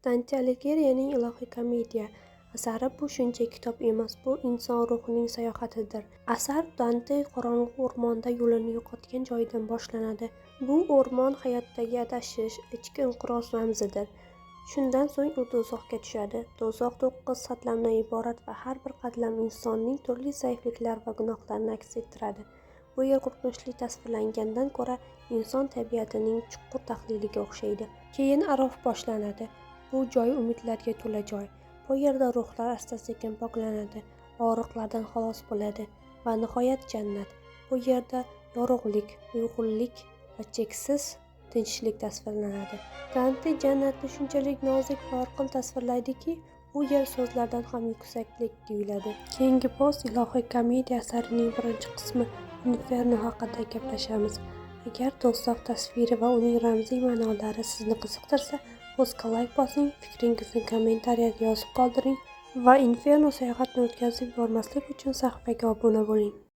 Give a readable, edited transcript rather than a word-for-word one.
Dante Aligyerining Ilohiy komediya asari bu shunchaki kitob emas, bu inson ruhining sayohatidir. Asar Dante qorong'u o'rmonda yo'lini yo'qotgan joyidan boshlanadi. Bu o'rmon hayotdagi adashish, ichki inqiroz ramzidir. Shundan so'ng u do'zaxga tushadi. Do'zax to'qqiz qatlamdan iborat va har bir qatlam insonning turli zaifliklari va gunohlarini aks ettiradi. Bu yer qo'rqinchli tasvirlangandan ko'ra inson tabiatining chuqur tahliliga o'xshaydi. Keyin Arof boshlanadi. Bu joy umidlarga to'la joy. Bu yerda ruhlar asta-sekin poklanadi, og'riqlardan xalos bo'ladi va nihoyat jannat. Bu yerda yorug'lik, uyg'unlik va cheksiz tinchlik tasvirlanadi. Dante jannatni shunchalik nozik va yorqin tasvirlaydiki, u yer so'zlardan ham yuksakdek tuyuladi. Keyingi post Ilohiy komediya asarining birinchi qismi Inferno haqida gaplashamiz. Agar do'zax tasviri va uning ramziy ma'nolari sizni qiziqtirsa, postga layk bosing, fikringizni kommentariyada yozib qoldiring va Inferno sayohatini o'tkazib yubormaslik uchun sahifaga obuna bo'ling.